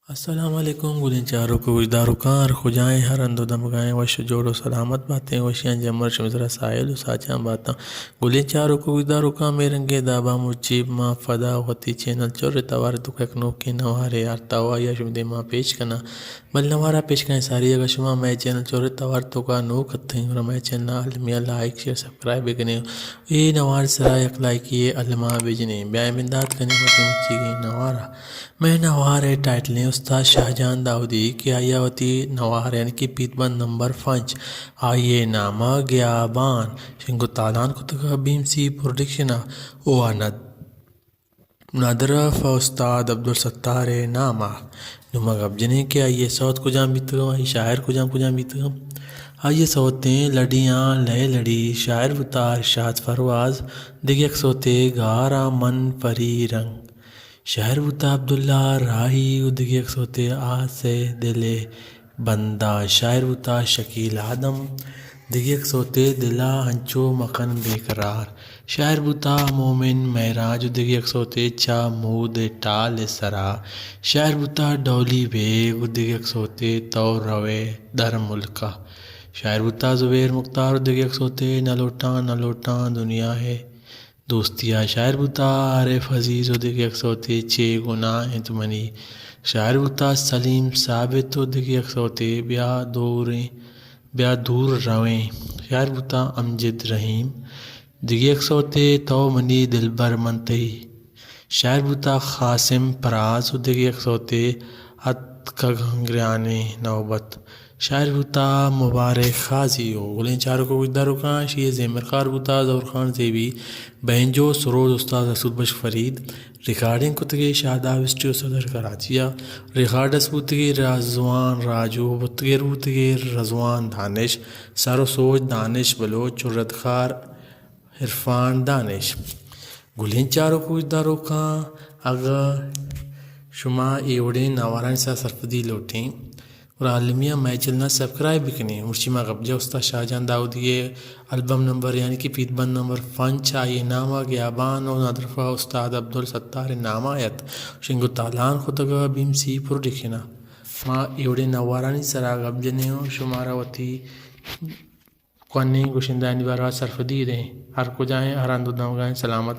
السلام علیکم گلیں چاروک و گوشداروکاں، ہر کجائیں، ہر ہند و دمگائیں، وش و جوڑ و سلامت باتیں، وشیاں جمر شمئے سرا ساحل و ساچان باتاں۔ گلیں چاروک و گوشداروکاں، مئے رنگیں دابا مچی ما پدا وتی چینل چور توار توکا یک نوکیں نوارے آرتا و آیا شمئے دیما پیش کناں۔ بل نوارا پیش کنیں ساری، اگاں شما مئے چینل چور توار توکا نوک اتیں، گڑا مئے چینل المیہ لائک، شیئر، سبسکرائب بکنیں۔ اے نوار سرا یک لائکی الما بجنیں۔ بیائیں بندات کنیں وتی مچیگیں نوارا۔ مئے نوار ءِ ٹائٹلیں استاد شاہجان داؤدی کہ آئی ءَ وتی نوار یعنی کہ پیت بند نمبر پنچ، آئی ءِ نام ءَ گیابان، شنگ و تالان کتگ ءَ بی ایم سی پروڈکشن ءَ و ند-، ندر ءَ پہ استاد عبدالستار ءِ نام ءَ۔ نوں ما گپ جنیں کہ آئی ءِ سوت کجام بیتگ، آئی ءِ شاعر کجام کجام بیتگ۔ آئی ءِ سوتیں لڈیاں لئے لڑی، شاعر بوتا ارشاد پرواز، دگہ یک سوتے گاراں من پری رنگ۔ شاعر بوتا عبداللہ راہی و دگہ یک سوتے آس ءِ دل ءِ بنداں۔ شاعر بوتا شکیل آدم، دگہ یک سوتے دل ءَ انچو مکن بے قرار۔ شاعر بوتا مومن معراج و دگہ یک سوتے چہ مود ءِ ٹال ءِ سرا۔ شاعر بوتا ڈولی بیگ و دگہ یک سوتے تو روئے در ملک ءَ۔ شاعر بوتا زبیر مختار و دگہ یک سوتے نہ لوٹاں، نہ لوٹاں دنیا ءِ دوستی ءَ۔ شاعر بوتا عارف عزیز و دگہ یک سوتے چے گناہ انت منی۔ شاعر بوتا سلیم ثابت و دگہ یک سوتے بیا دوریں، بیا دور رویں۔ شاعر بوتا امجد رحیم، دگہ یک سوتے تو منی دلبر من تئی۔ شاعر بوتا قاسم پراز و دگہ یک سوتے اتکگ ہنگریانیں نوبت۔ شاعر بوتا مبارک قاضی و گلیں چاروک و گوشداروکاں، اشی ءِ زیمرکار بوتا ظہور خان زیبی، بینجو سروز استاد اسود بخش فرید، ریکارڈنگ کتگے شاداب اسٹوڈیو صدر کراچی ءَ۔ ریکارڈسٹ بوتگے رضوان راجو، بتگر بوتگے رضوان دانش، سر و سوج دانش بلوچ و ردکار عرفان دانش۔ گلیں چاروک و گوشداروکاں، اگاں شما اے وڑیں نوارانی سرا سرپدی لوٹیں، گڑا المیہ مئے چینل ءَ سبسکرائب بکنیں۔ مرچی ما گپ جت استاد شاہجان داؤدی ءِ البم نمبر یعنی کہ پیت بند نمبر پنچ، آئی ءِ نام ءَ گیابان و ندر پہ استاد عبدالستار ءِ نام ءَ ات، شنگ و تالان کتگ ءَ بی ایم سی پروڈکشن ءَ۔ ما اے وڑیں نوارانی سرا گپ جنیں و شمارا وتی کوہنیں گشندہانی باروا سرپدی دیں۔ ہر کجائیں، ہر ہند و دمگائیں، سلامت۔